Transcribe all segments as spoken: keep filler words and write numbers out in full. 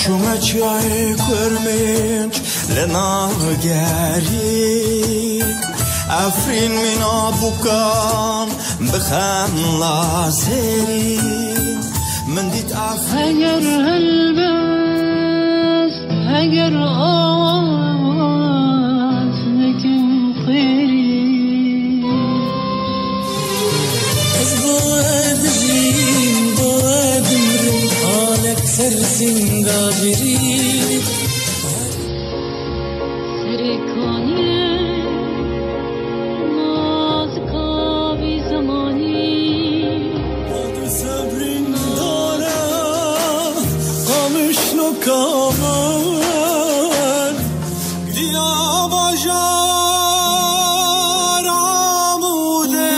Çûme çiyayê Kurmênc li nav gerî, Efrîn mîna bûkan bi xem lazerî. Min dît Efrîn. Heger helbest, heger awaz nekin xêrî. Ez bo we dijîm, bo we dimrim, halek ser singa birî. Serê kaniyê nazika vî zemanî. Sebrîn dare, qamişno kavan. Diya bajar Amûdê.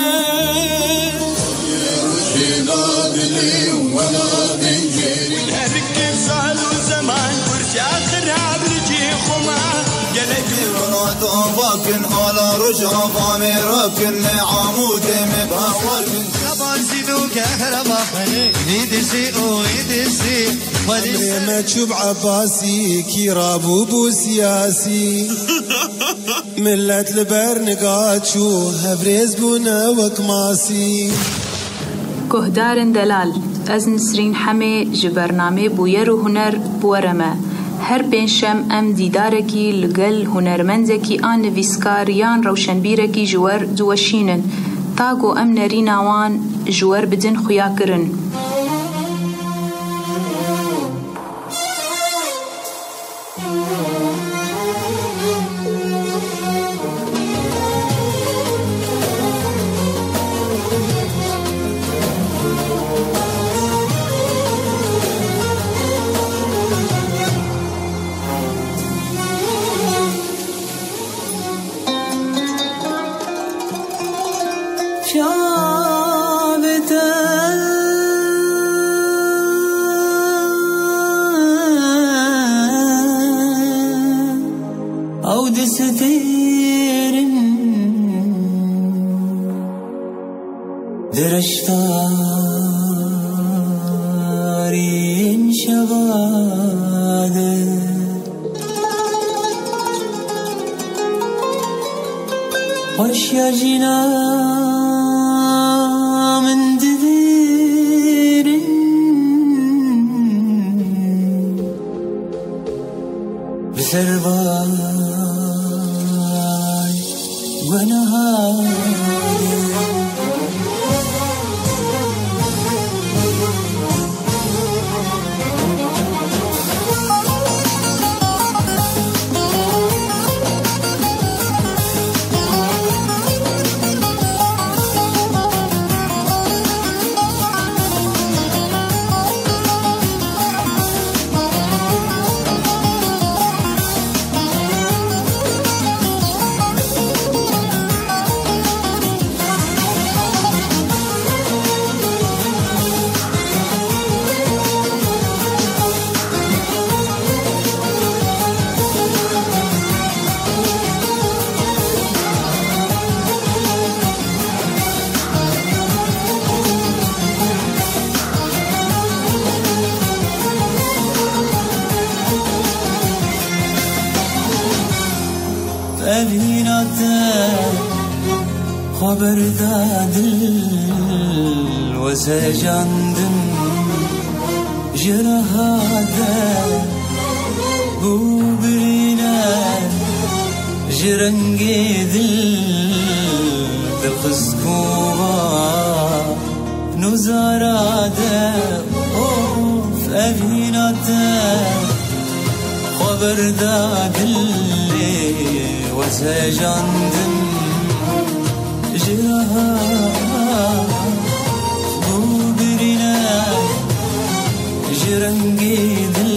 Şêla dilê û welatên jêrî. Her kim sal û zeman kursiya xirab li cî xwe ma. Gelek welat ava kin, ala Rojava mêra kin, me Amûdê me bawer kin. Yabancı do ke heraba, vî dizî û wî dizî. Emrê me çûb Ebasî, kî rabû bû siyasî. Millet li ber niga çû, hevrêz bûne wek masî. Guhdarên delal, ez Nisrîn Hemê ji bernamê Bûyer û Huner bi we re me. Her pêncşem em dîdarekî li gel hunermendekî an nivîskar yan rewşenbîrekî ji we re diweşînin, ta ku em nerîna wan ji we re bidin xuyakirin. Çavê te ew distêrin di reştarên şeva de. Xweşiya jîna min didirin bi ser vay guhna. Ev hîna te xwe berda dil, wez hejandim ji reha te bû birîne, ji rengê dil dixist kova. Nûzara de, of, ev hîna te xwe berda dilê, wez hejandim ji reha bû birîne, ji rengê dil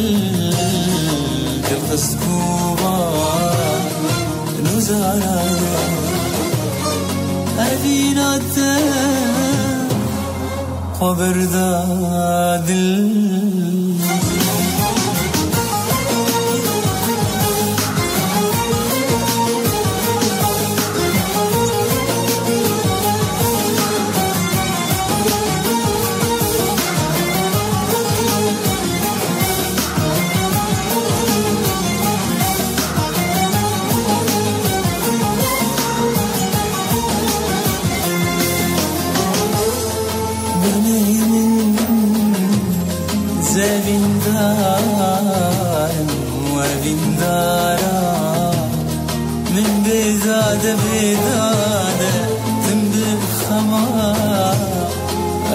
dixist kova. Nûzara de, ev hîna te xwe berda dil. Binê min, zevîndarim, wevîndara min, bêdade, bêdade, tim bi xema,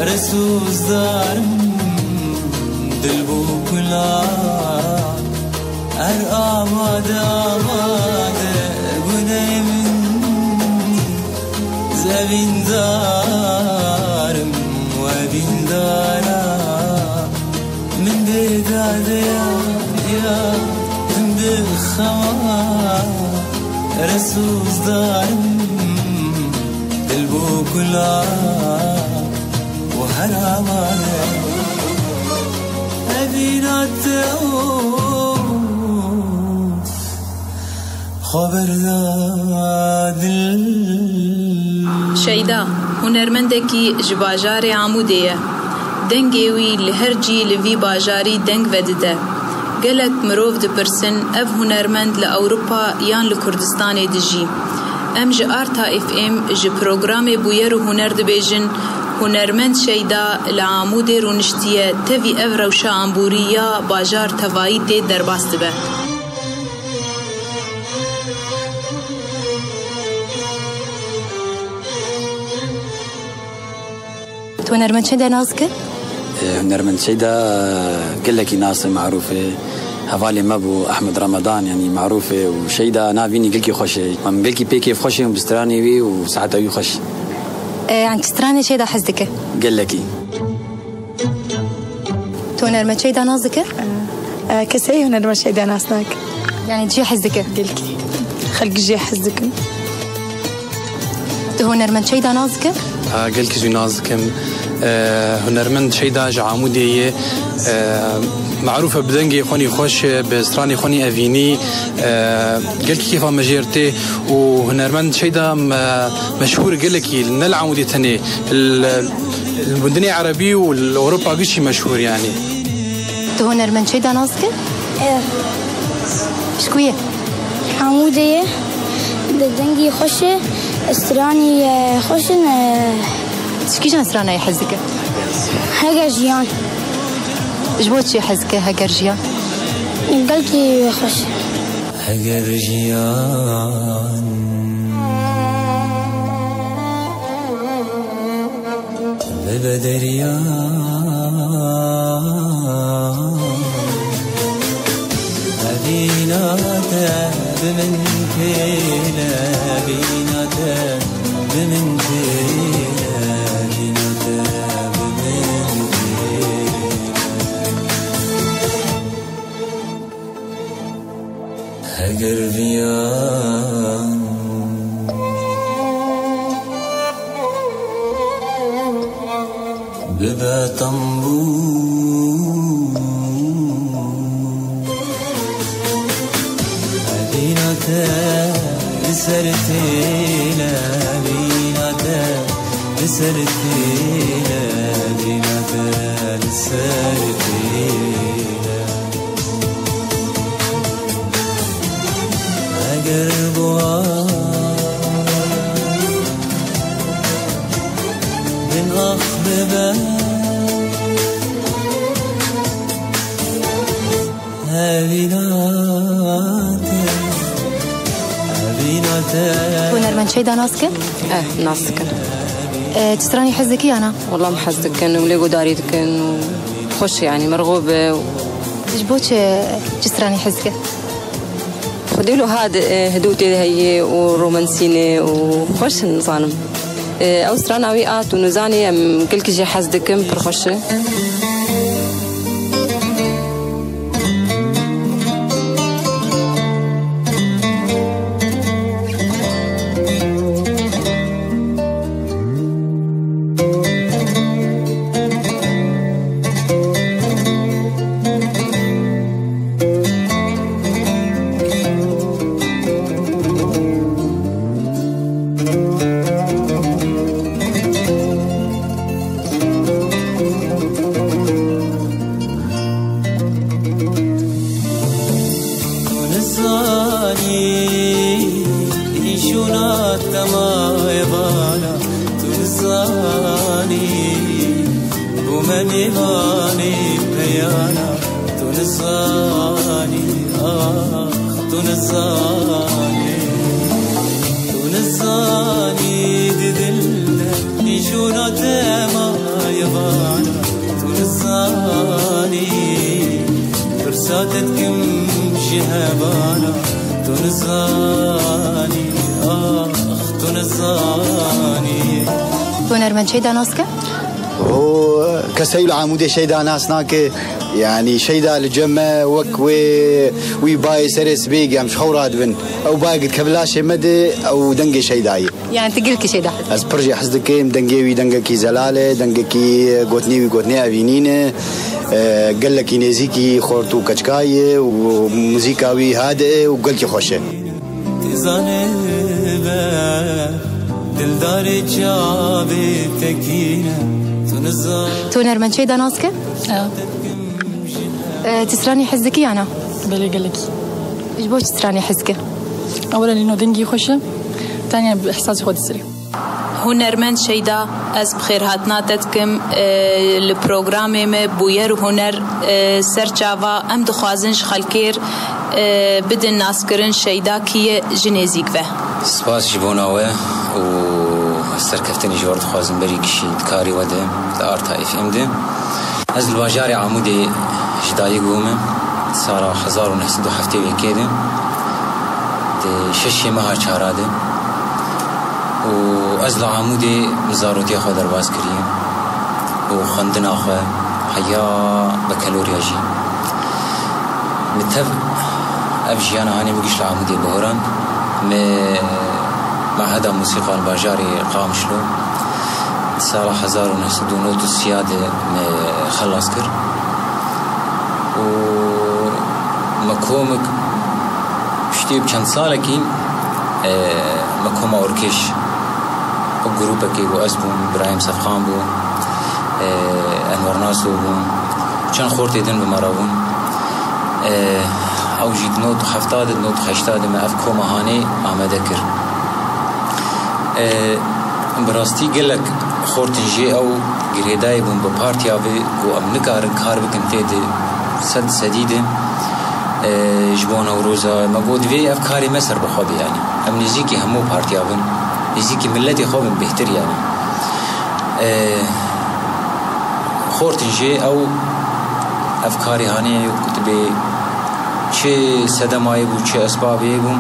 resûzdarim, dil bû kula. Her amade, amade, gunê min, zevîndarim, wevîndara min, bêdade ya, ya, tim bi xema, resûzdarim, dil bû kula. û her amade. Evîna te û xwe berda dil. Şeyda, hunermendekî ji bajarê Amûdê ye. Dengê wî li her cî li vî bajarî deng vedide. Gelek mirov dipirsin, ev hunermend li Ewropa yan li Kurdistanê dijî? Em ji Arta F M ji programê Bûyer û Huner dibêjin, hunermend Şeyda li Amûdê rûniştiye, tevî ev rewşa amborî ya bajar tevayî tê derbas dibe. Tu hunermend Şeyda nas dikî? E, hunermend Şeyda gelekî nas e, marûf e. Hevalê me bû Ehmed Ramadan, yanî marûf e û Şeyda navînî gelkî xweş e. Em gelkî pê kêfxweş in bi stranê wî û saeta wî xweş. E, yanî stranê Şeyda hez dike? Gelekî. Tu hunermend Şeyda nas dike? E, kesê hunermend Şeyda nas nake. Yanî cî hez dike? Gelkî. Xelk jê hez dikin. Tu hunermend Şeyda nas dike? Ha, gelkî jî nas dikim. E, hunermend Şeyda ji Amûdê ye. E, marûf e bi dengê xwenî xweş, bi stranê xwenî evînî. E, gelkî kêfa me jê re tê û hunermend Şeyda me, meşhûr gelekî, ne li Amûdê tenê. Li, li dinê erebî û li Ewropa gişî meşhûr yanî. Tu hunermend Şeyda nas dike? Ev. Ji ku ye? Hemû de ye. De dengî xweş e. Stranî, e, xweş in, e. Tu ji kîjan stranayê hez dike? Heger jiyan. Ji bo çi hez dike Heger jiyan? Gelkî xweş e. Heger jiyan bibe derya, evîna te bi min têle, evîna te bi min têle, evîna te bi min têle. Heger viyan bibe tembûr, evîna te li ser têle, evîna te li ser têle, evîna te li ser têle. Eger buha bin ax bibe, evîna te, evîna te. Hunermend Şeyda nas dikin? Eh, nas dikin. E, tu stranî hez dikî ya na? Wela em hez dikin û lê guhdarî dikin û xweş e, yanî mirxo be. Ji bo çi, çi stranî hez dike? Xwedê lo ha di, e, hidû tê de heye û romansî ne û xweş in, nizanim. E, ew strana wî a Tu nizanî, em gelkî jê hez dikim, pir xweş e. Me mêvanê peyana, tu nizanî, ax, tu nizanî. Tu nizanî, di dil de nîşûna te maye vana, tu nizanî. Pirsa te dikim ji hevana, tu nizanî, ax, tu nizanî. Hunermend Şeyda nas dike? O kesey li Amûdê Şeyda nas nake. Yanî Şeyda li cem me wek wê wî bayê serê sibê, em ji xew radibin. Ew bayek dikeve laşê me de, ew dengê Şeyda ye. Yani tu gelkî Şeyda. Ez pir jê hez dikim, dengê wî dengekî zelal e, dengekî gotinê wî gotinê evînî ne. E, gelekî nêzîkî xort û keçika ye û muzîka wî hade ye û gelkî xweş e. Tizane be, dildarê çavê tekîne, tu nizan. Tu hunermend Şeyda nas dike? Ew. E, tu stranî hez dike ya na? Belê gelekî. Ji bo çi stranî hez dike? Ewela nîno dengî xweş e. Tenya bi ihsasê xwe diserê. Hunermend Şeyda, ez bi xêrhatina te dikim, e, li programê me Bûyer û Huner, e, ser çava em dixwazin ji xelkêr, e, bidin naskirin Şeyda kî ye ji nêzîk ve. Spas ji bona we û serkeftinê ji we re dixwazim berî gişî di karê we de, di Arta F M de. Ez li bajarê Amûdê ji dayik bûme, sala hezar û neh sed û heftê û yekê de, di şeşê meha çara de û ez li Amûdê min zarotiya xwe derbas kiriye û xwendina xwe heya bekeloriya jî. Min tev ev jiyana hanê min giş li Amûdê bihurand. Me Meheda Musîqa li bajarê Qamişlo sala hezar û neh sed û nod û sê de me xelas kir. Û me komik piştî bi çend salekî, e, me koma Orkêş, o grûpekê bû, ez bûm, Birahîm Sefqan bû, e, Enwer Naso bûn, çend xortê din bi me re bûn. E, ew jî di nod û hefta de, di nod û heşta de me ev koma hanê amade kir. E, bi rastî gelek xortin jê ew girêdayî bûn bi partiya vê ku em nikarin kar bikin tê de sed sedî de, e, ji bo Newroza me got, divê ev karê me serbixwe be, yanî em nêzîkî hemû partiya bin, nêzîkî miletê xwe bin bêhtir, yanî. E, xortin jê ew ev karê hanê ku dibê çi sedemayê bû, çi esbabê bû,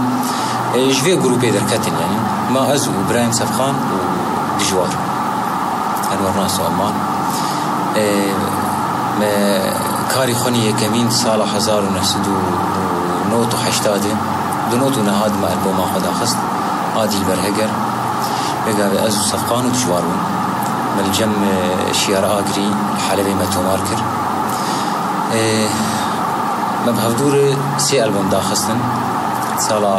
e, ji vê grûpê derketin, yanî. Ma ez û Birahîm Sefqan û Dijwar. Enwer Naso Eman. E, me karê xwe nî yekemîn sala hezar û neh sed û nod û heştadê, di nod û nehad me alboma xwe daxist, A Dilber Heger. Vê gavê ez û Sefqan û Dijwar bûn. Me li cem, e, Şiyar Agirî li Helebê me tomar kir. E, me bi hevdû re sê albom daxistin. Sala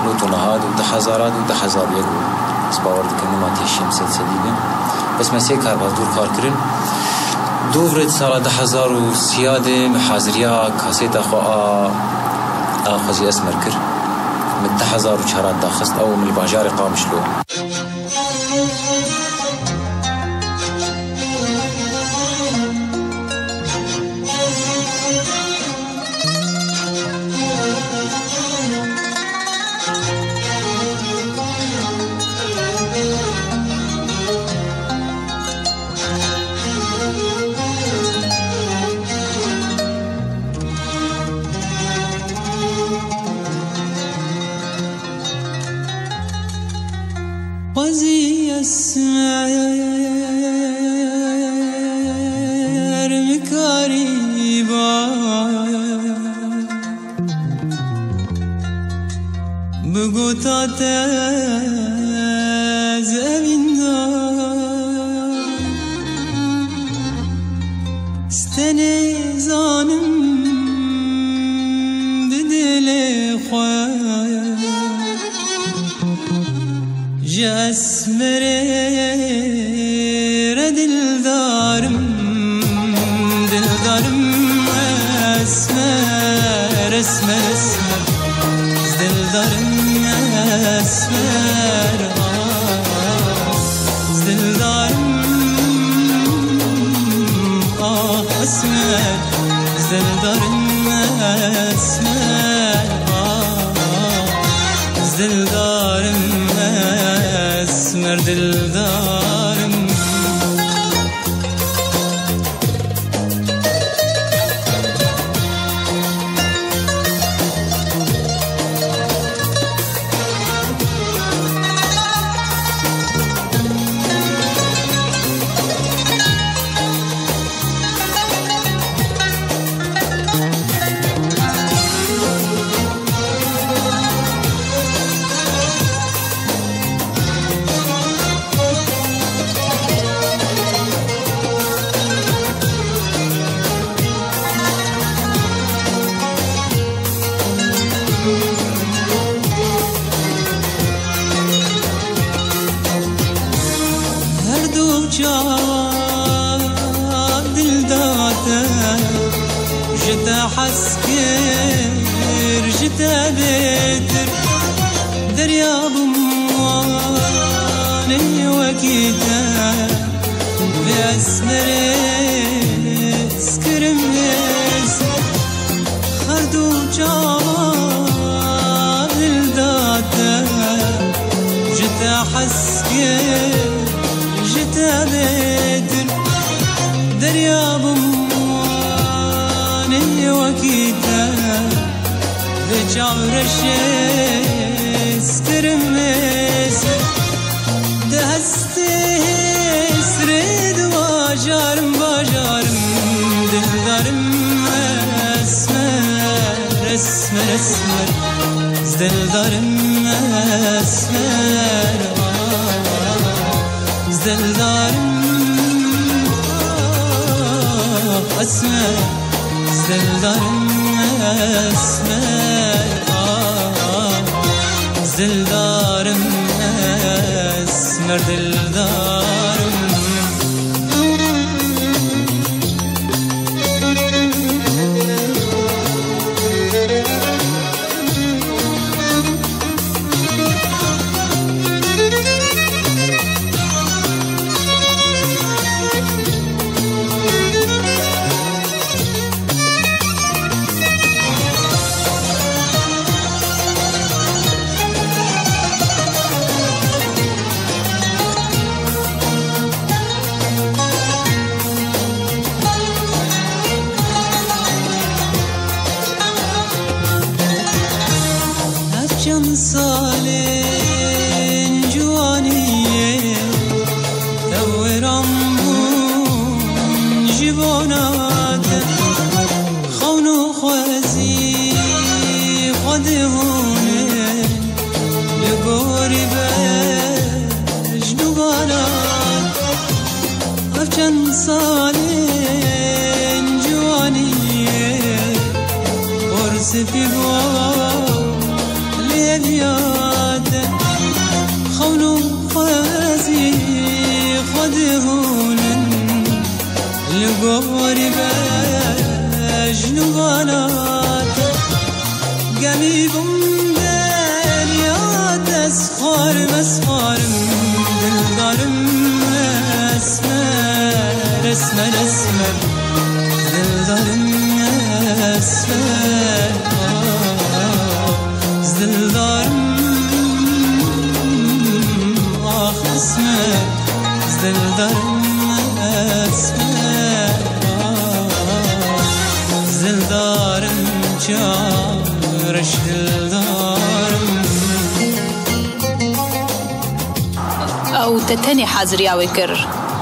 nod û nehad û du hezar û du hezar û yek bû. Ez bawer dikim nima têşîm sed sedî be. Bes me sê kar bi hevdû re kar kirin. Dûv re di sala du hezar û sê de me haziriya kasêta xwe a, a Xwezî Esmer kir. Me du hezar û çar daxist, ew min li bajarê Qamişlo. Xwezî Esmer mikarî ba. Bi gota te ez evîn da. Stenê zanim di dilê xwe. Ji Esmerê re dildarim, dildarim Esmer, Esmer, Esmer. Dildarim Esmer, ah, dildarim. Ah, Esmer, ez dildarim Esmer, ah, ez dildarim Esmer, dildarim. Her du çawa dil da te, ji te hez kir, ji te bêtir. Derya bûm wanê wekî te, vê esmerê skirim hêz. Her du çawa dil da te, ji te hez kir, ji te bêtir. Derya bûm wanê wekî te, vê çavreşê skirim hêz. Di hestê hêsrê di bajarim, bajarim, dildarim Esmer, Esmer, Esmer. Ez dildarim Esmer, ah, ez dildarim, ah, Esmer. Ez dildarim Esmer, ah, ez dildarim Esmer, dildarim. Her çend salên ciwaniyê, ew wêran bûn ji bona te. Xewn û xwezî xwe dihûnin, li gorî bejn û baran. Ev çend salên ciwaniyê, por sifî bû lê diya te. Xewn û xwezî xwe dihûnin, li gorî bejn û baran. Gemî bûm derya te, ez xwarim, ez xwarim. Dildarim Esmer, Esmer, Esmer. Dildarim Esmer, ah, dildarim, ah, Esmer. Dildarim Esmer, dildarim çareş dildarim. Ew te tenê haziriya wê kir?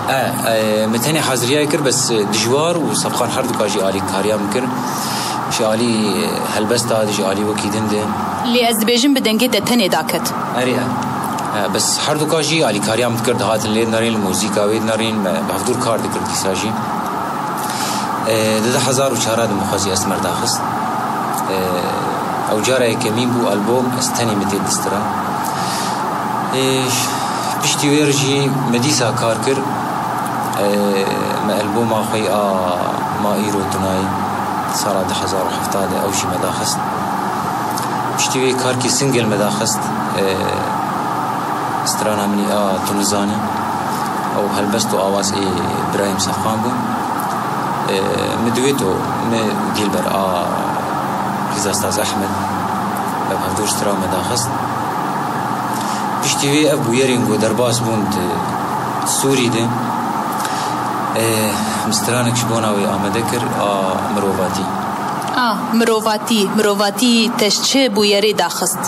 E, e, min tenê haziriya wê kir, bes dijwar û sefqan herduka jî alîkariya min kir. Ji alî helbesta, ji alî wekî din de. Lê ez dibêjim bi dengê te tenê daket. Erê, e. E, bes herduka jî alîkariya min dikir, dihatin lê dinerîn, li muzîka wê dinerîn, me bi hevdûr kar dikir dîsa jî. E, di du hezar û çar de min xwe jî Esmer daxist. E, ew cara yekemîn bû albom, ez tenê min tê distira. E, piştî wê re jî me dîsa kar kir. E, me alboma xwe yê a Ma îro tunayî sala du hezar û hevdeh de ew jî me daxist. Piştî wê karkî single me daxist. E, strana min î a Tu nizanî. Ew helbest û awaz ê Birahîm Sefqan bû. Ee, mi dueto, mi û Dilber a Rîza Staz Ehmed, ev hevdûr ji tira me daxist. Piştî wê ev bûyerên ku derbas bûn di Sûrî de, ee, mi stranek ji bona wê amade kir, a mirovatî. A, mirovatî, mirovatî te ji çi bûyerê daxist?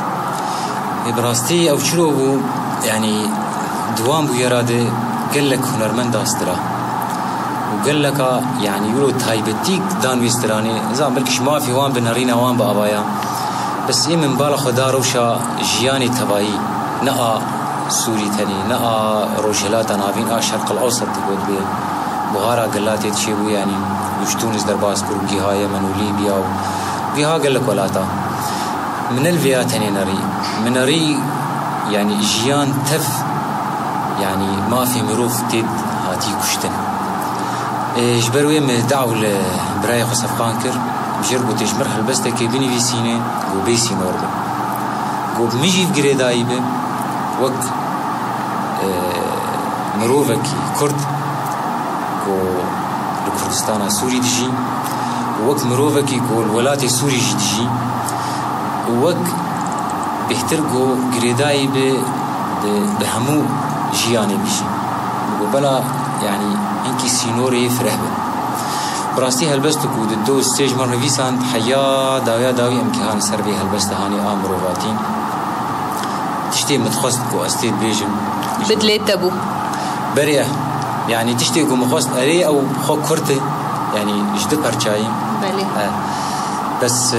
Ê, bi rastî ew çilo bû, yanî di wan bûyera de gelek hunermend astira. Û geleka, yanî wilo taybetî dan wê stranê, nizam belkî ji mafê wan bi nerîna wan bi avaya. Bes ê min bala xwe da rewşa jiyanê tevayî, ne a Sûrî tenê, ne a Rojhilata Navîn, a Şerq el Ewsat digot bê. Buhara gelatê çêbû, yanî û ji Tûnis derbas kir û giha Yemen û Lîbya û giha gelek welata. Min ne li vêya tenê nerî. Min nerî, yanî jiyan tev, yanî mafê mirov tê hatî kuştin. Ê, ji ber wê min daw li birayê xwe Sefqan kir, ji vir gotê ji mir helbestekê binivîsîne, ku bê sînor be. Ku min jî girêdayî be, wek, e, mirovekî Kurd ku li Kurdistana Sûrî dijî, wek mirovekî ku li welatê Sûrî jî dijî, wek bêhtir ku girêdayî bi, bi, bi hemû jiyanê bijî. Ku bela, yanî, hinkî sînorê fireh bin. Bi rastî helbestek ku di du sê ji me nivîsand, heya dawiya dawî em kî hanî ser vê helbesta hanî a mirovatî. Tiştê min dixwest ku ez tê dibêjim. Bi dilê te bû. Berê, yanî tiştê ku min xwest erê ew xwe kurt e, yanî ji du perçayî. Belê. E, bes, e,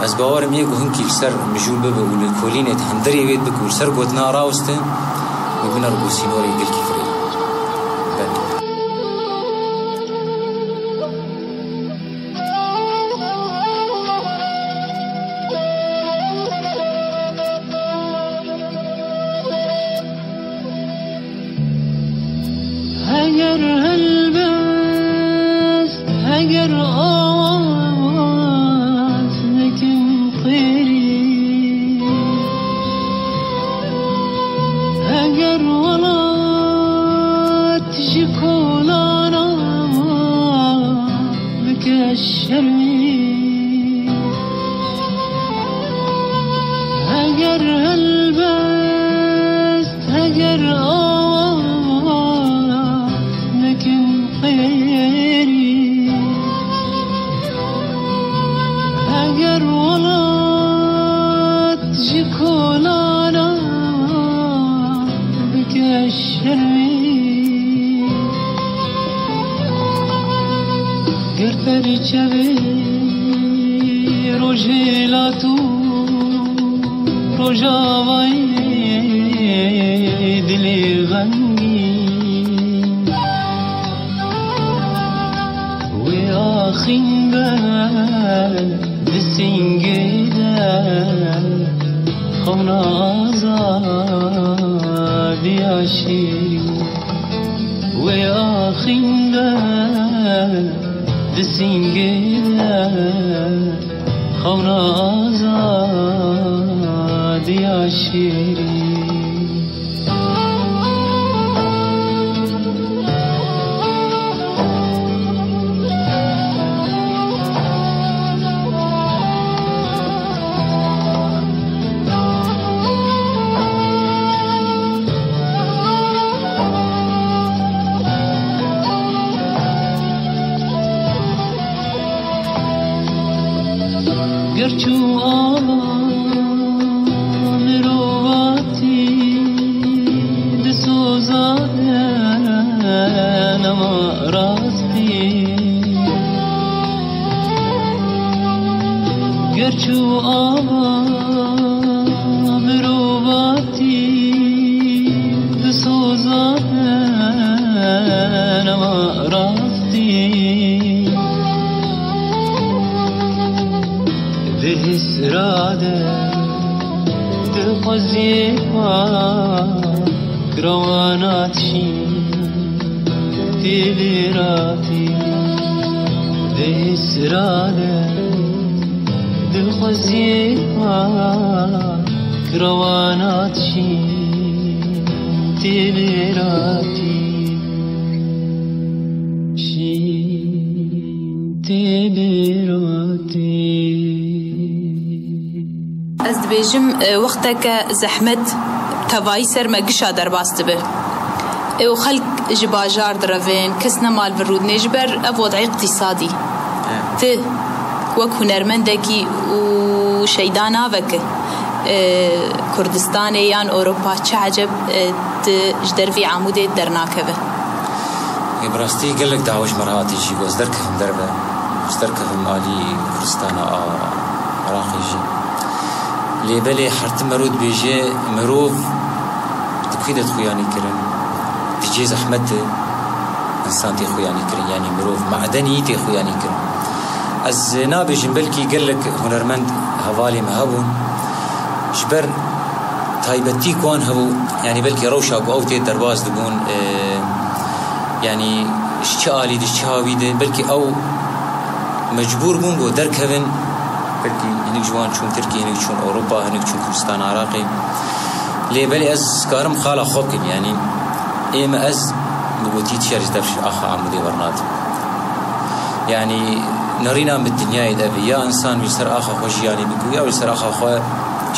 ez bawerim ê ku hinkî li ser mijûl bibe û li kolînê di hundirê wê dibe ku li ser gotina rawiste, û bine ro ku sînorê gelkî firê. Belê. Heger helbest, heger awaz nekin xêrî, heger welat ji kolana bike şermî, heger helbest, heger awaz nekin xêrî, heger welat ji kolana bike şermî. Ger perçevê rojhilat û rojavayê dilê vengî, wê axîn be di sîngê de xewna azadiya şêrî. Wê axîn de di sîngê de xewna azadiya şêrî. Ger çû ava mirovatî di soza de nema rastî. Ger çû ava mirovatî di soza de nema rastî. Di hisra de, di xweziyê pak rewana dişî, tê lêratî. Di hisra de, di xweziyê pak rewana dişî, tê lêratî. Şî. Bêjim, e, wexteke zehmet tevayî ser me gişa derbas dibe. E, û xelk ji bajar direvin, kes ne mal vir rûdinê ji ber ev wed'ê iqtîsadî. Ti wek hunermendekî û şeyda naveke, e, Kurdistanê yan Ewropa, çi eceb, e, tu ji dervî Amûdê dernakeve? Ê, bi rastî gelek dawa ji me re hatî jî, got, ez derkevim derve, ez derkevim alî Kurdistana a Iraqê jî. Lê belê her tim mero dibêje, mirov di ku de dixuyanî kirin? Di cihê zehmet de însan tê xuyanî kirin, yanî mirov madenî tê xuyanî kirin. Ez nabêjim, belkî gelek hunermend hevalê me hebûn, ji ber taybetî ku wan hebû, yanî belkî rewşa ku ew tê derbas dibûn, e, yanî ji çi alî de, ji çi hawî de, belkî ew mecbûr bûn ku derkevin. Belkî hinek ji wan çûn Tirkiyê, hinek çûn Ewropa, hinek çûn Kurdistana Iraqê. Lê belê ez karim xala xwe bikim, yanî ê me, ez bi gotî çi jî dev ji axa Amûdê wernadim. Yanî nerîna min dinyayê de be, ya însan wî ser axa xwe jiyanî bike, ya wî ser axa xwe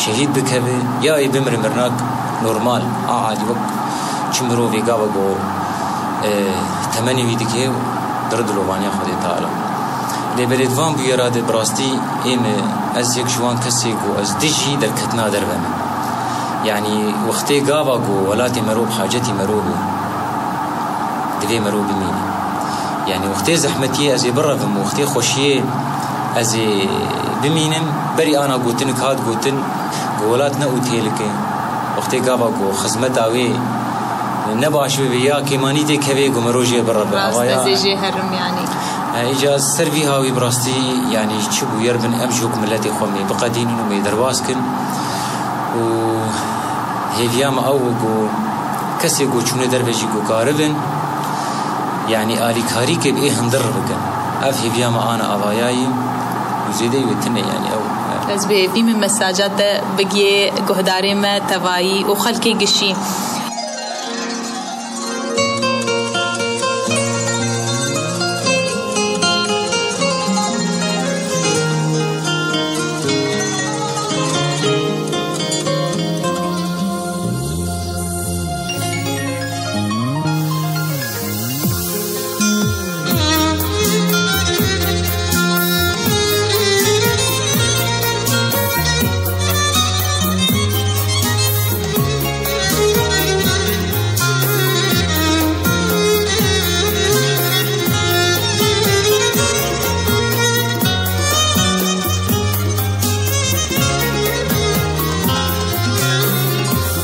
şehîd bikeve, ya wî bimire mirnak normal, a adî wek çi mirovê gava ku, e, temenê wî dike, diri dilovaniya Xwedê Teala. Lê belê di van bûyera de bi rastî ê me, ez yek ji wan kesê ku ez dijî derketina derve me. Yanî wextê gava ku welatê mero bi hacetî mero bû, divê mero bimîne. Yanî wextê zehmetiyê ez ê birevim, wextê xweşiyê ez ê bimînim, berî ana gotinik hat gotin ku welat ne otêlik e. Wextê gava ku xizmeta wê ne baş bibe ya kêmanî tê kevê ku mero jê bireve. Rast, ava ya ez ê jê herim yanî. E, îca ser vî hawî bi rastî, yanî çi bûyer bin, em jî wek miletê xwe mê biqedînin û mê derbas kin. Û hêviya me ew ku kesê ku çûne derve jî ku karibin, yanî alîkarîkê bi ê hundir bikin. Ev hêviya me ana avayayî û zêdeyî wê tune, yanî ew. Ez bi hêvî me mesaja te bigihê guhdarê me tevayî û xelkê gişî.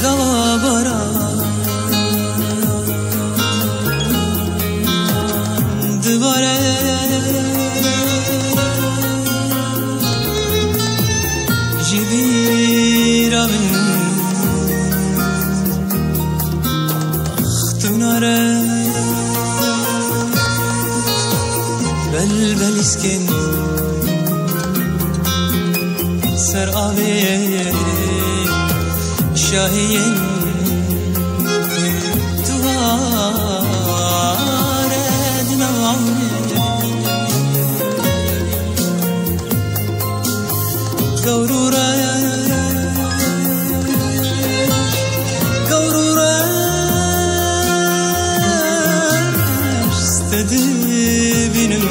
Gava baran dibare, ji bîra min xtûna re belbelîskên ser avê şahiyên tu ware di nav avê. Gawr û reş, gawr û reş, te dibînim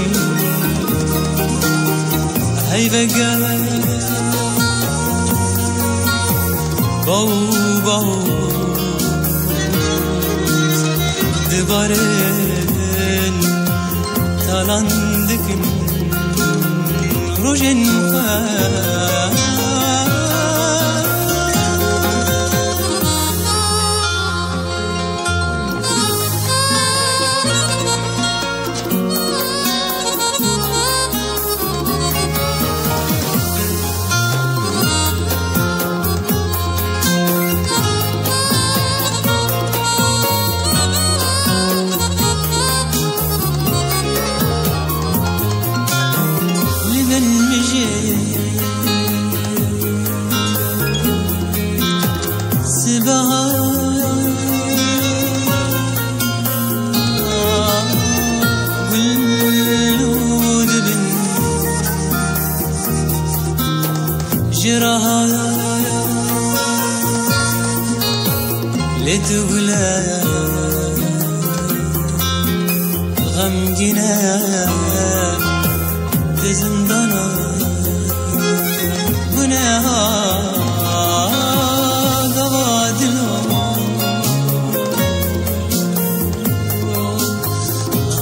heyve gel. Baw, baw, dibarin talan dikin rojên xwe. Li min mijê sibeha gul û dibin. Ji reha Tu gule xemgîne di zindana guneha gava dilo.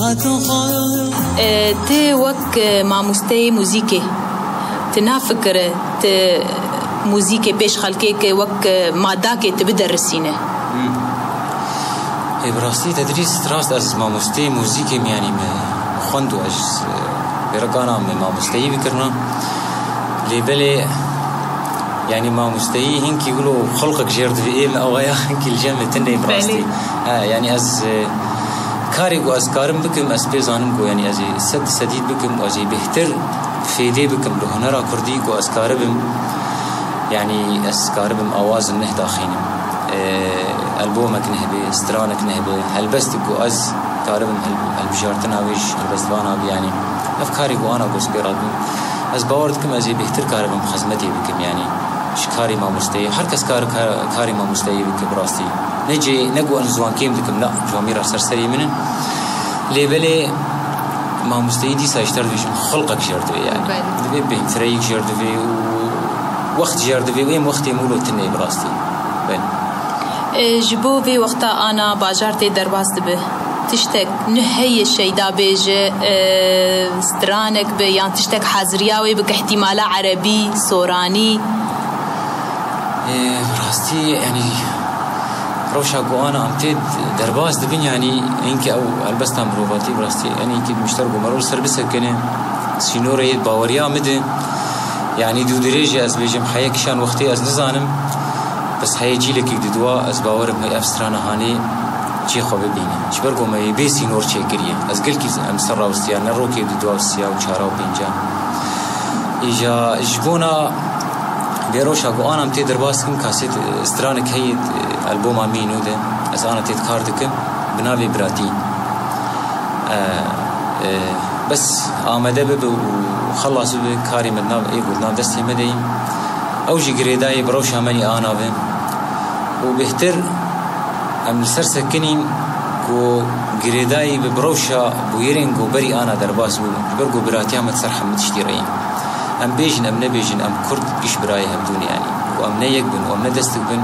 Hatin xwe. E, tu wek, e, mamosteyê muzîkê, tu nafikire tu muzîkê pêş xelkê ke wek, e, madakê tu biderisîne? Hmm. Ê, bi rastî tedrîs rast ez mamosteyê muzîkê me, yanî me xwend û ez, e, bêrek ana me mamosteyî bikirina. Lê belê, yanî mamosteyî hinkî wilo xulqek jêr divê ê me awaya hinkî li cem me tune bi rastî. Belê. Ha, yanî ez, e, karê ku ez karim bikim, ez pê zanim ku, yanî ez ê sed sedî bikim û ez ê bêhtir fêdê bikim li hunera kurdî ku ez karibim, yanî ez karibim awaz neh daxînim. E, elbomek neh bê, stranek neh bê, helbestik ku ez karibim hel-, helbijartina wê ji helbestvana bî, yanî ev karê ku ana ku ez pê radibim, ez bawer dikim ez ê bêhtir karibim xizmetê bikim, yanî ji karê mamosteyê. Her kes kar, kar, karê mamosteyê bike bi rastî. Ne cê, ne ku em ziwan kêm dikim, na, camîra ser serê min in. Lê belê mamosteyî dîsa ji te re dibêjim, xulqek jêr divê, yanî. Belê. Divê bêhtireyîk jêr divê û wext jêr divê û êm wextê mûlo tune bi rastî. Belê. E, ji bo vê wexta ana bajar tê derbas dibe. Tiştek nuh heye Şeyda bêje, e, stranek be yan tiştek haziriya wê bike, ihtimala erebî, soranî. Ê, bi rastî, yanî, rewşa ku ana em tê derbas dibin, yanî, hinkî ew helbesta mirovatî, bi rastî, yanî, hinkî ji ber ku mero li ser bisekine, sînorê yê baweriya min de, yanî, dû dirêj e, ez bêjim, heye kişan wextê ez nizanim, bes heye cîlekî di dua, ez bawerim, hey, ev strana hanê cê xwe bibîne. Ji ber ku me yê bê sînor çêkiriye. Ez gelkî em ser rawistiya, ne rokê di dua û siya û çara û pênca. Îja ji bona Vê rewşa ku ana em tê derbas dikim, kaset, e, stranek heye, e, alboma min nû de, ez ana tê kar dikim, bi navê Biratî. E, e, bes amade bibe û xelas bibe, karê me di nav, ê ku di nav destê me de yî. Ew jî girêdayî bi rewşa me nî ana be. Û bêhtir em li ser sekinîn ku girêdayî bi, bi rewşa bûyerên ku berî ana derbas bû, ji ber ku biratiya me di ser hemû tiştî re yî. Em bêjin, em nebêjin, em Kurd giş birayê hevdû ne, yanî. Û em ne yek bin, û em ne destek bin.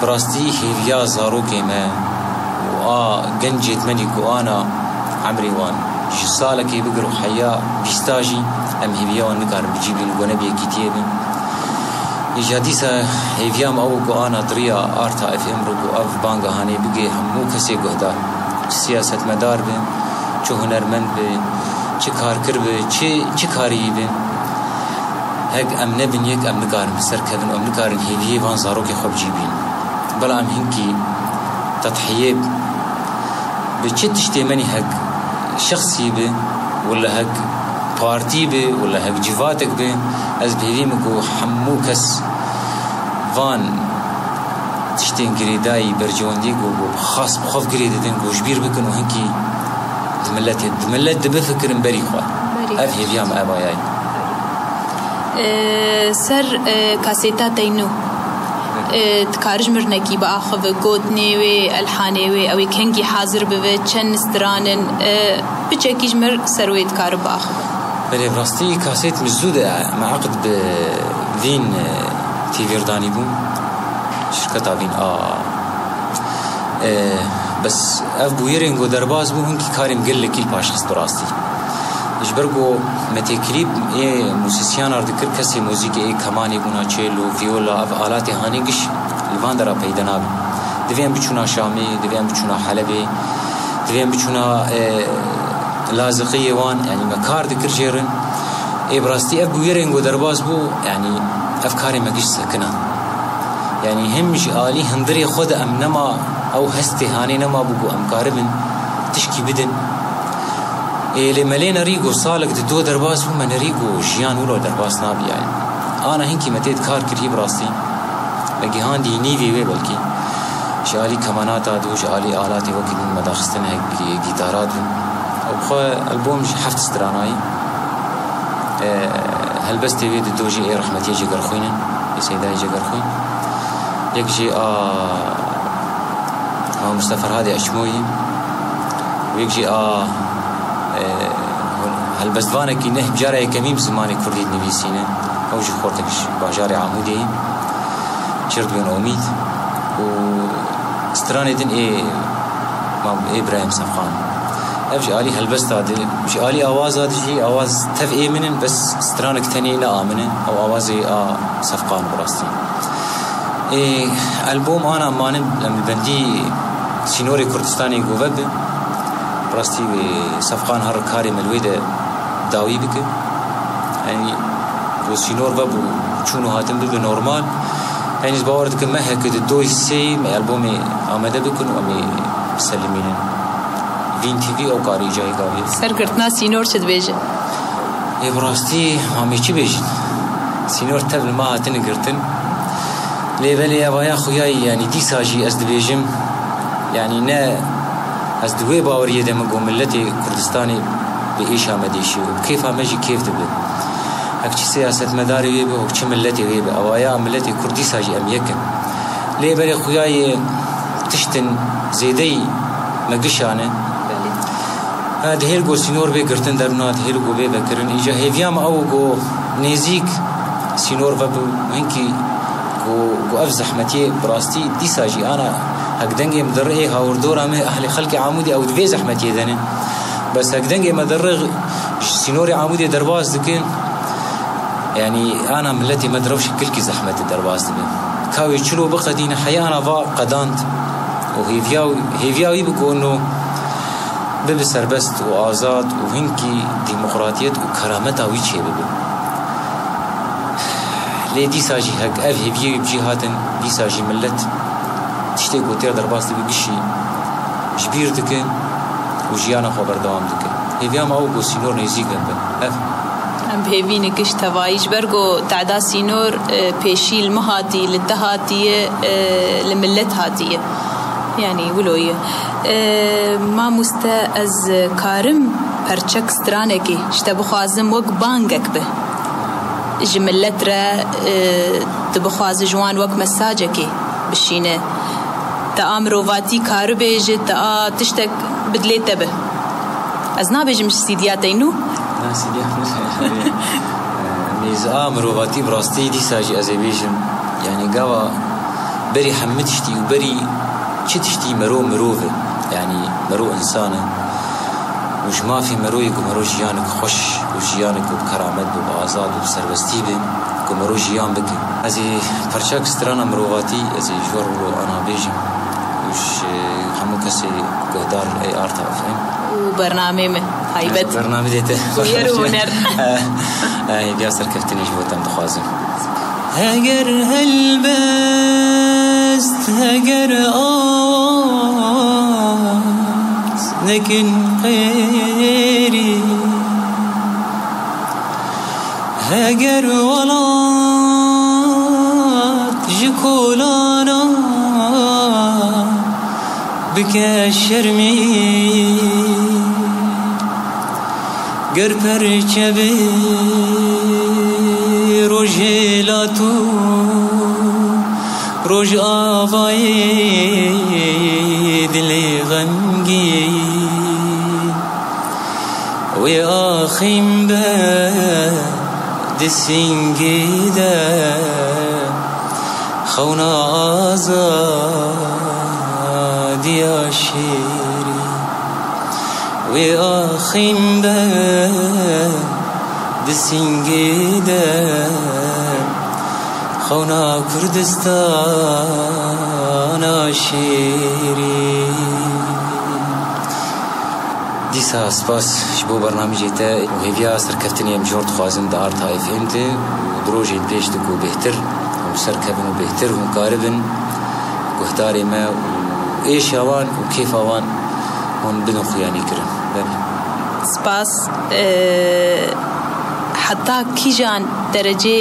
Bi rastî hêviya zarokê me û a gencê me nî ku ana emrê wan ji salekê bigir û heya bîsta jî em hêviya wan nikarin bi cî bînin, ku ne bi yekîtiyê bin. Îja dîsa hêviya me ew ku ana di riya Arta F M re ku ev banga hanê bigê hemû kesê guhdar. Çi siyasetmedar be, çi hunermend be, çi karkir be, çi, çi kariyî be. Hek em nebin yek, em nikarin bi ser kevin, em nikarin hêviyê van zarokê xwe bi cî bînin. Bela em hinkî tedhiyê bi çi tiştê me nî hek şexsî bi, wila hek partî bi, wila hek civatek bi, ez bi hêvî me ku hemû kes van tiştên girêdayî berjewendî ku, ku xas bi xwe girê didin, ku ji bîr bikin û hinkî di miletê, di milet dibifikirin berî xwe. Berî. Ev hêviya me ev ayayî. Ee, ser, e, kasêta te nû. Ee, dikare ji mir nekî biaxive, gotinê wê, elhanê wê, ew ê kengî hazir bibe, çend stran in, e, piçekî ji mir ser wê dikare biaxive. Belê, bi rastî kasêt min zû de me eqd bi Vîn, e, T V re danî bû. Şirketa Vîn a. E, bes ev bûyerên ku derbas bû, hinkî karê min gelekî li paş xist bi rastî. Ji ber ku me têkilî ê musîsiyana re dikir, kesê muzîkê ê kemanê bûna, çêlo, vîyola, ev alatê hanê giş li van dera peyde nabin. Divê em biçûna Şamê, divê em biçûna Helebê, divê em biçûna, e, laziqiyê wan, yanî me kar dikir jê re. Ê bi rastî ev bûyerên ku derbas bû, yanî ev karê me giş sekina. Yanî him ji alî hundirê xwe de em nema, ew hestê hanê nema bû ku em karibin tişkî bidin. Ê lê me lê nerî ku salek di do derbas bû, me nerî ku jiyan wilo derbas nabî yanî. Ana hinkî me tê di kar kirî bi rastî. Me gihandî nîvê wê belkî. Ji alî kemanata dû, ji alî alatê wekî din me daxistin hek gîtara din. Ew xwe albom ji heft stranayî. E, helbestê wê di do jî ê rehmetiyê Cegerxwîn in, ê Seydayê Cegerxwîn. Yek jî a Mamoste Ferhadê Eçmoyî, wek jî a, e, helbestvanekî neh cara yekemî bi zimanê kurdî dinivîsîne. Ew jî xortek ji bajarê Amûdê ye. Çirdibin Omîd û stranê din ê Mam ê Îbrahîm Sefqan. Ev ji alî helbesta de, ji alî awaza de jî awaz tev ê min in, bes stranek tenê ne a min e. Ew awazê a Sefqan bi rastî. Ê, albom ana manin, em li bendî sînorê Kurdistanê ku vebe. Bi rastî wê Sefqan her karê me li wê de dawî bike. Yanî ku sînor vebû, çûn û hatin bibe normal. Yanî ez bawer dikim meheke di doyê sê me albomê amade bikin û em ê biselimînin. Vîn T V ew karî cayê gavê. Sergirtina sînor çi dibêje? Ê, bi rastî, ma em ê çi bêjin? Sînor tev li me hatine girtin. Lê belê evaya xuyayî, yanî dîsa jî ez dibêjim, yanî ne ez di wê baweriyê de me got miletê Kurdistanê bi êşa me dêşî û bi kêfa me jî kêf dibe. Hek çi siyasetmedarê wê be, hek çi miletê wê be, evaya miletê Kurd dîsa jî em yek in. Lê belê xuyayê tiştin zêdeyî me gişane. Belê. Ha, di hêl ku sînor bê girtin derbna, di hêl ku bê vekirin. Îca hêviya me ew ku nêzîk sînor vebû, hinkî ku, ku ev zehmetiyê bi rastî dîsa jî ana hek dengê me dirê hawirdora me, ehlê xelkê Amûdê ew di vê zehmetiyê de ne. Bes hek dengê me dirê ji sînorê Amûdê derbas dikin. Yanî ana miletê me di rewşek kilkî zehmetê derbas dibe. Ka wê çilo biqedîne heyê ana va qedand û hêviya wî, hêviya wî bi ku no bibe serbest û azad û hinkî demokratiyet û kerameta wî çêbibe. Lê dîsa jî hek ev hêviyê wî bi cî hatin, dîsa jî milet tiştê ku tê derbas dibe gişî ji bîr dike û jiyana xwe berdewam dike. Hêviya me ew ku sînor nêzîk bin. Ev. Em bi hêvî nigiş tevayî ji ber ku tehda sînor, e, pêşî li me hatiye, li te hatiye, e, li milet hatiye. Yanî wilo ye. E, mamoste, ez karim perçek stranekê ji te bixwazim wek bangek be. Ji milet re, e, tu bixwaze ji wan wek mesajekê bişîne. Te a mirovatî karibêje, te a tiştek bi dilê te be. Ez nabêjim ji C D ya te yî nû. Na, C D ya min. Mêza mirovatî bi rastî dîsa jî ez ê bêjim. Yanî gava berî hemî tiştî û berî çi tiştî mero mirov e. Yanî mero însan e. Û ji mafê meroyê ku mero jiyanek xweş û jiyanek ku bi keramet be, bi azad û bi serbestî be, ku mero jiyan bike. Ez ê perçak strana mirovatî, ez ê ji we re ana bêjim. Û ji hemû kesê guhdar ê Arta F M. Û bernamê me taybet. Bernamê dê te. Û yer û huner. Ê, ya serkeftinê ji bo te dixwazim. Heger helbest, heger awaz nekin qêrî, heger welat ji kolana bike şermî, ger perçe be rojhilat û rojavayê dilê xemgîn, wê axîn be di sîngê de xewna azadiya şêrî. Wê axîn be di sîngê de xewna Kurdistana şêrî. Dîsa spas ji bo bernameyê te û hêviya serkeftinê em ji we re dixwazin di Arta F M de û di rojên pêş de ku bêhtir hûn serkevin û bêhtir hûn karibin guhdarê me û êşa wan û kêfa wan hûn bidin xuyanî kirin. Belê. Spas. E, heta kîjan derecê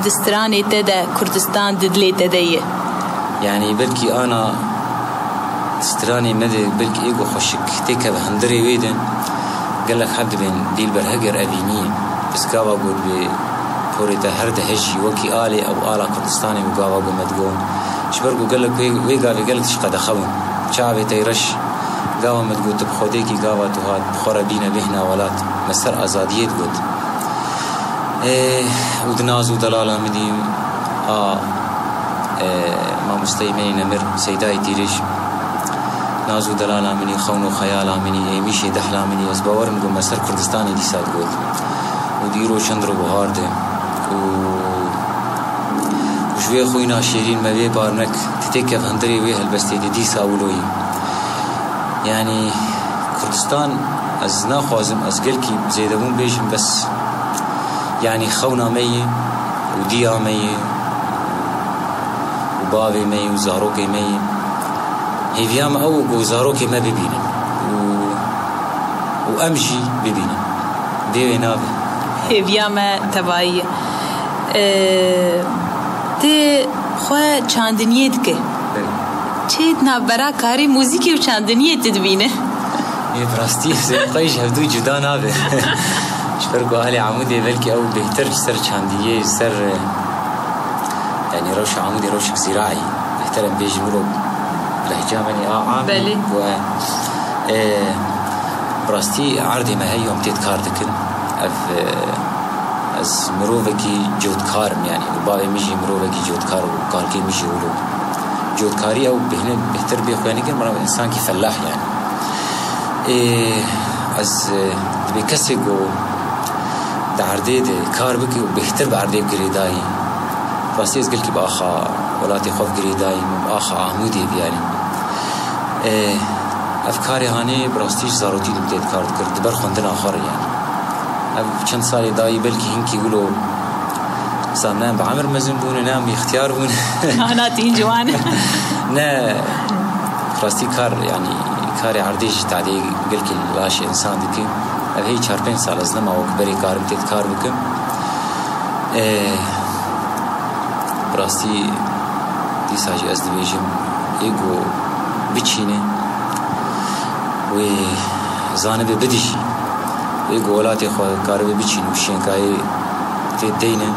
di stranê te de Kurdistan di dilê te de ye? Yanî belkî ana stranê me de belkî ê ku xweşik têkeve hundirê wê de gelek heb dibên Dîlber heger evî nî. Piskava got wê porê te her de hejî wekî alê ew ala Kurdistanê û gava got me digot. Ji ber ku gelek wê, wê gavê gelek tişt qedexe bûn. Çavê tey reş, gava min digot, tu bi Xwedêkî gava tu hat, bi xwe re bîne bêhna welat, me ser azadiyê digot. Ê, û di naz û delala min î, a, ê, mamosteyê me yê nemir, Seydayê Tîrij, naz û delala min î, xewn û xeyala min î, êmîşê dehla min î, ez bawer im ku me ser Kurdistanê dîsa digot. Û di îro çend ro buhar de. Û Ji wê xwîna şêrîn me vê bar nek, ti tê kev hundirê wê helbestê de dîsa wilo yî. Yanî Kurdistan, ez naxwazim, ez gelkî zêdebûn bêjim, bes yanî xewna me yê û diya me yê û bavê me yê û zarokê me yê. Hêviya me ew ku zarokê me bibînin û, û em jî bibînin. Bê wê nabe. Hêviya me tevayî ye. Ee, ti xwe çandiniyê dike. Belê. Çê di navbera karê muzîkê û çandiniyê ti dibîne? Ê, bi rastî, zêxweyî ji hevdû cuda nabe. Ji ber ku alê Amûdê belkî ew bêhtir ji ser çandiyê, ji ser, e, yanî rewşa Amûdê rewşek zîraî. Bêhtir em bêjin wilo lehca me nê a amî. Belê. Ku, e, e, bi rastî erdê me heye, em tê kar dikin. Ev, e, ez mirovekî cotkar im, yanî bavê min jî mirovekî cotkar û kalkê min jî wilo. Cotkarî ew bêhne bêhtir bê xwe nikin, mira insankî fellah yanî. Ê, ez, e, dibê kesê ku di erdê de kar bike û bêhtir bi erdê girêdayî. Rastî ez gelkî bi axa welatê xwe girêdayî, min bi axa Amûdê bî yanî. Ê, ev karê hanê bi rastî ji zarokî de tê kar dikir, di ber xwendina xwe re yanî. Ev çend salê dayî belkî hinkî wilo, mesela ne em bi emir mezin bûne, ne em ixtiyar bûne. Ana tîn ciwan. Ne, rastî kar, yanî karê erdê jî tadê gelkî laşê insan dike. Ev hey çar pênc sal ez nema wek berê karim tê kar bikim. Ê, bi rastî dîsa jî ez dibêjim, ê ku biçîne, wê zanibe bidijî. Wê ku welatê xwe karibe biçîn û şênkayê tê deyne.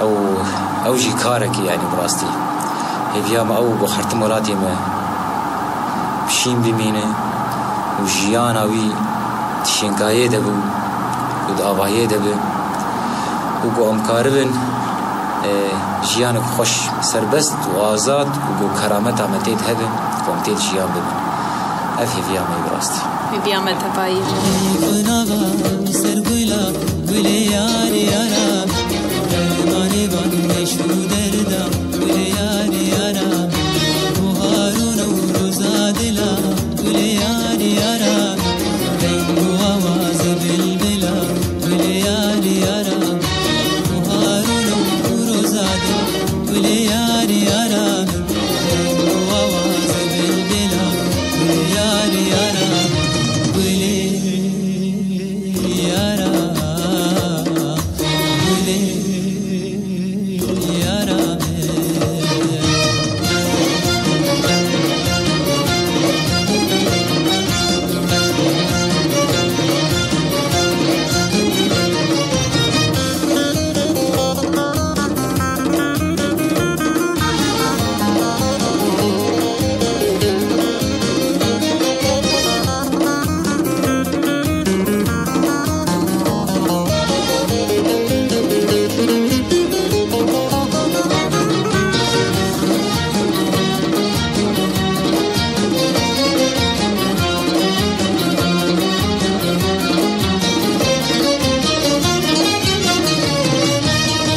Ew, ew jî karekî, yanî bi rastî. Hêviya me ew ku xertim welatê me şîn bimîne û jiyana wî di şênkayê de bû û di avahiyê de be û ku em karibin, e, jiyanek xweş, serbest û azad û ku kerameta me tê de hebe, ku em tê de jiyan bibin. Ev hêviya me yê bi rastî. Hêviya me tevayî. Nava ser gula, gulê yarê yara, dermanê van meş û derda. Gulê yarê yara, buharûn û roza dila. Gulê yarê yara, reng û awazê bilbila. Gulê yarê yara, buharûn û roza dila. Gulê yarê yara, reng û awazê bilbila. Gulê yarê yara, gulê yara, gulê.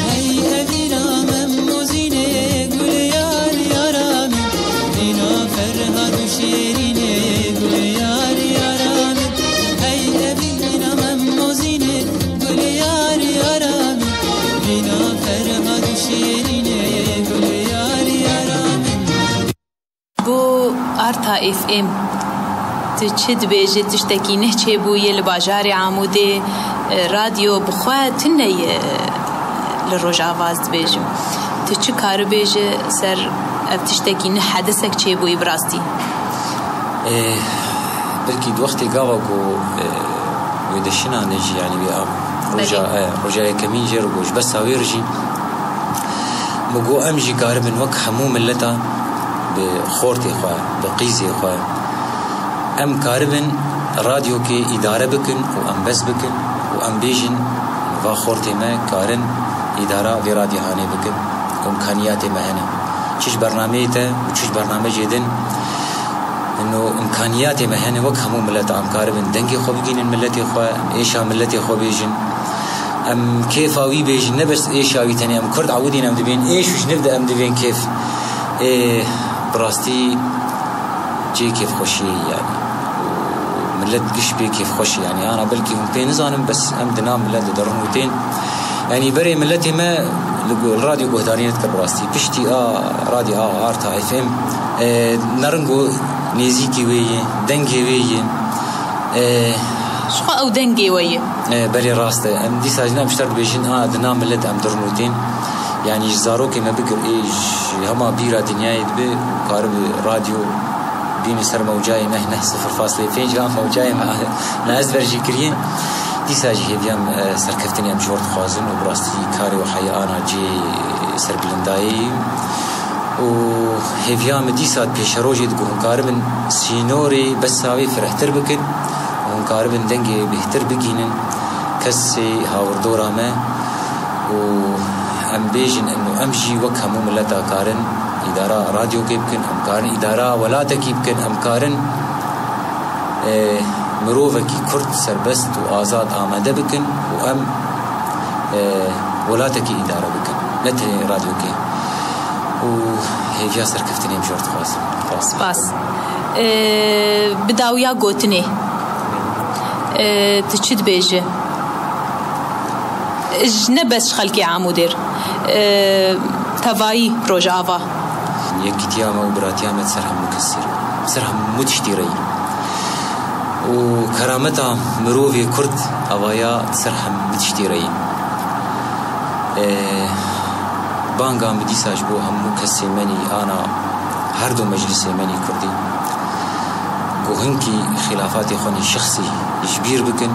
Hey evîna Mem û Zînê, gulê yarê yara min. Vîna Ferhad û Şêrînê, gulê yarê yara min. Hey evîna Mem û Zînê, gulê yarê yara min. Vîna Ferhad û Şêrînê, gulê yarê yara min. Bo Arta F M, tu çi dibêjî, tiştekî neh çêbûye li bajarê Amûdê, e, radyo bi xwe tune ye, e, li Rojava ez dibêjim. Tu çi karibêjî ser ev tiştekî neh hedisek çêbûyî bi rastî? E, belkî di wextê gava ku, e, wê deşinan jî, yanî wê av, Belê. roja, e, roja yekemîn jê re ku ji besa wê re jî, min got em jî karibin wek hemû mileta Bi xortê xwe, bi qîzê xwe em karibin radyokê îdare bikin û em bes bikin û em bêjin, va xortê me karin îdara vê radyohanê bikin. Îmkaniyatê me hene. Çi ji bernameyê te û çi ji bernamecê din. Ino îmkaniyatê me hene, wek hemû milet em karibin dengê xwe bigînin miletê xwe, em êşa miletê xwe bêjin. Em kêfa wî bêjin, ne bes êşa wî tenê, em Kurd ewidîn em dibên êş û ji niv de em dibên kêf. Ê, bi rastî cihê kêfxweşiyê ye, yanî. Û milet giş pê kêfxweş e, yanî. Ana belkî hûn pê nizanin, bes em di nav milet de dirin û tên. Yanî berê miletê me li gu-, li radyo guhdarî nedike bi rastî. Piştî a radyo a Arta F M, e, neringo nêzîkî wê ye, dengê wê ye. E, Ji xwe ew dengê we ye. E, belê rast e. Em dîsa jî ne em ji te re dibêjin, a, di nav milet em dirin û tên. Yanî ji zarokê me bigir, ê, ji hema bîra dinyayê dibe, karibe radyo bîne ser mewcayê neh neh sifir faslê pênc, van mewcayê me, me ez ber jî kiriye. Dîsa jî hêviya me, e, serkeftinê em ji we re dixwazin û bi rastî karê we heye ana cihê serbilindayê ye. Û hêviya me dîsa pêşerojê digo hûn karibin sînorê besa wê firehtir bikin û hûn karibin dengê bêhtir bigihînin kesê hawirdora me û em bêjin ino em jî wek hemû mileta karin îdara radyokê bikin, em karin îdara welatekî bikin, em karin, e, mirovekî Kurd serbest û azad amade bikin û em, e, welatekî îdare bikin. Ne tenê radyokê. Û hêviya serkeftinê em ji we re dixwazin. Spas. Spas. E, bi dawiya gotinê, e, tu çi dibêjî? Ji ne bes ji xelkê Amûdê re, e, tevayî Rojava. Yekîtiya me û biratiya me di ser hemû kesî re, di ser hemû tiştî re ye. Û kerameta mirovê Kurd avaya di ser hemû tiştî re ye. E, banga min dîsa ji bo hemû kesê me nî ana her du meclisê me nî Kurdî. Ku hinkî xîlafatê xwe nî şexsî ji bîr bikin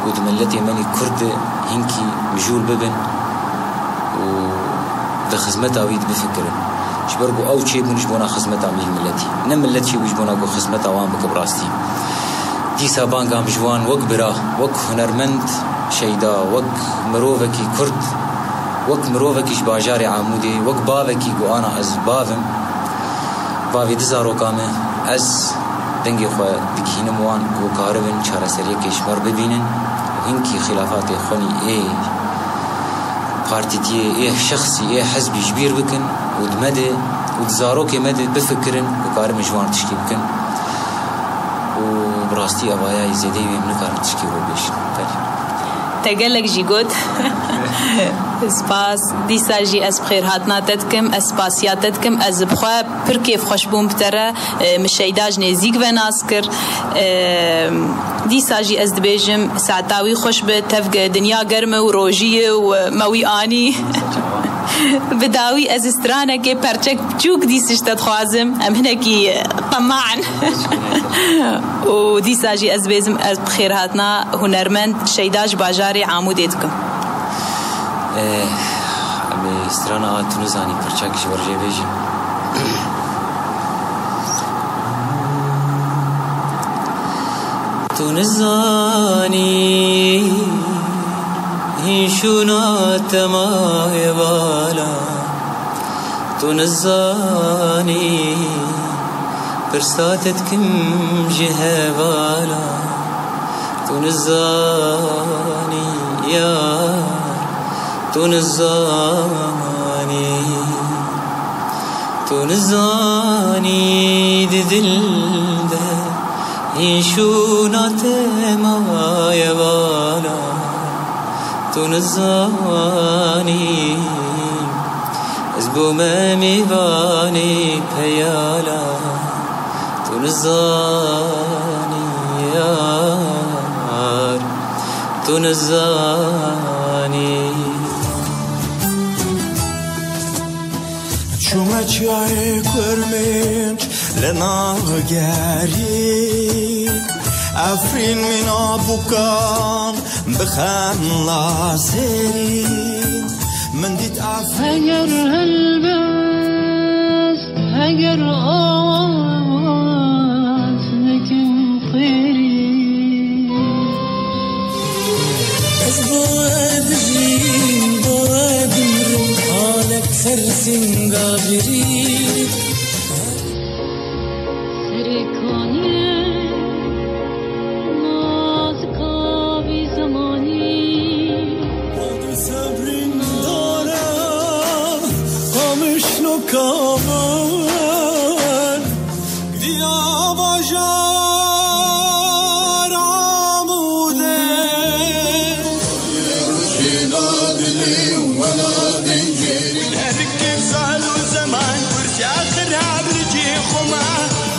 û di miletê me nî Kurd de hinkî mijûl bibin û di xizmeta wî de bifikirin. Ji ber ku ew çêbûn ji bona xizmeta wî miletî. Ne milet çêbû ji bona ku xizmeta wan bike bi rastî. Dîsa banga min ji wan wek bira, wek hunermend Şeyda, wek mirovekî Kurd, wek mirovekî ji bajarê Amûdê, wek bavekî ku ana ez bav im, bavê di zaroka me, ez dengê xwe digihînim wan ku karibin çareseriyekê ji me re bibînin û hinkî xîlafatê xwe nî ê partîtiyê, ê şexsî, ê hizbî ji bîr bikin û di me de û di zarokê me de bifikirin ku karibin ji wan tiştî bikin. Û bi rastî evaya zêdeyî wê em nikarin tiştî wê bêjin. Belê. Te gelek jî got. Spas. Dîsa jî ez bi xêrhatina te dikim, ez spasiya te dikim, ez bi xwe pir kêfxweş bûm bi te re, e, min Şeyda ji nêzîk ve nas kir. E, dîsa jî ez dibêjim, saeta wî xweş be, tevge dinya germ e û rojî ye û me wî anî. Bi dawî ez stranekê perçek biçûk dîs ji te dixwazim. Em hinekî, e, teman. Û dîsa jî ez bêzim, ez bi xêrhatina hunermend Şeyda ji bajarê Amûdê dikim. Eh, em ê strana a tu nizanî perçak ji we re jê bêjin. Tu nizanî hîn şûna te maye vala. Tu nizanî pirsa te dikim ji hevala. Tu nizanî yar, tu nizanî. Tu nizanî di dil de hîn şûna te maye vala. Tu nizanî ez bûme mêvanê peyala. Tu nizanî yar, tu nizanî. Çûme çiyayê Kurmênc li nav gerî, Efrîn mîna bûkan bi xemla serî. Min dît Efrîn. Heger helbest, Ger awaz nekin xêrî. Ez bo we bijîm, bo we bimirim, halek ser singa birî. Serê kanê nazika vî zemanî. Sebrîn dara, qamişno kavan, diya bajar Amûdê. Rojîna dilê wela dengê. Her kim sal û zeman kursiya xirab li cî xwe ma.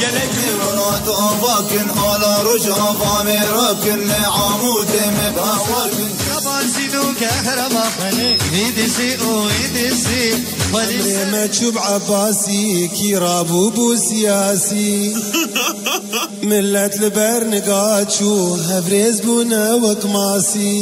Gelek Rojava kin, ala Rojava me rakin, ne Amûdê me bawer kin. Kaban Sîd û Kehrema Xwelê, vî dizî û wî dizî, Xwelî Emrê me çûb Ebasî, kî rabû bû siyasî. Millet li ber niga çû, hevrêz bûne wek masî.